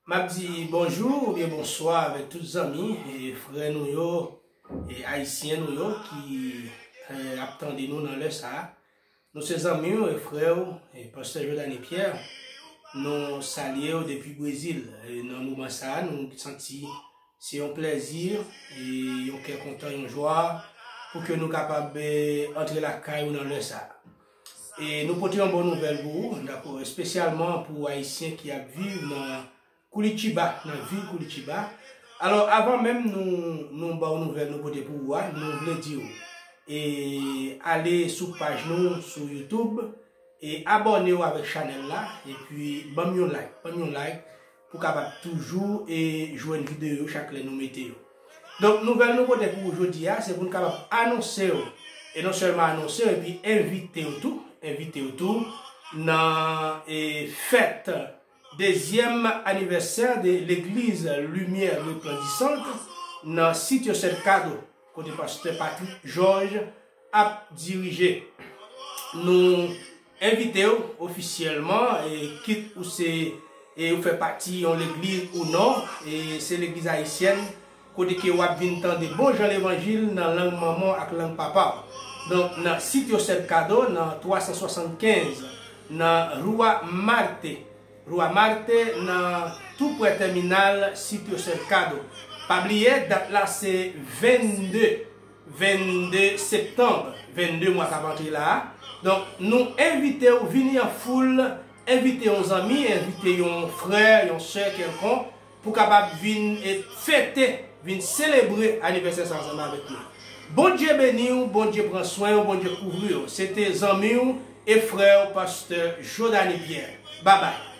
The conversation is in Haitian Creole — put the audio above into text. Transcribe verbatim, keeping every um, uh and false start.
M ap di bonjou oubyen bonswa avèk tout zanmi e frè nou yo e ayisyen nou yo ki e, ap tande nou nan lè sa a. Nou se zanmi w e frè w e pastè Jodani Pierre. Nou salye w depi Brezil. E nan moman sa a, nou santi se yon plèzi e yon kè kontan, yon jwa pou ke nou kapab e, antre lakay ou nan lè sa a. E nou pote yon bon nouvèl pou ou, dakò, espesyalman pou ayisyen ki ap viv nan Curitiba, nan vil Curitiba. Alò, avan menm nou, nou ba w nouvèl nou pote pou ou a, nou vle di w, e ale sou paj nou sou YouTube, e abòne w avèk chanèl la, epi ban m yon like, ban m yon like pou kapab toujou e jwenn videyo yo chak lè nou mete yo. Donk, nouvèl nou pote pou ou jodi a, se pou n kapab anonse w, e non sèlman anonse w, epi envite w tou, envite w tou nan e fèt dezyèm anivèsè de legliz Limyè Resplendisant nan Sitio Cercado, kote pastè Patrick Georges ap dirije. Nou envite w ofisyèlman, e kit ou se e ou fè pati yon legliz ou non, e se legliz ayisyèn, kote ke w ap vin tande bon jan levanjil nan lang manman w ak lang papa w. Donk, nan Sitio Cercado, nan twa san swasannkenz, nan Rua Marte, Rua Marte, nan tou prè tèminal Sitio Cercado. Pa bliye, dat la se vennde, vennde septanm, vennde mwa k ap antre la a. Donk, nou envite w vini an foul, envite yon zanmi, envite yon frè, yon sè kèlkonk, pou kapab vin e fete, vin selebre anivèsè sa ansanm avèk nou. Bondye beni w, Bondye pran swen w, Bondye kouvri w. Se te zanmi w e frè w, pastè Jodani Pierre. Babay.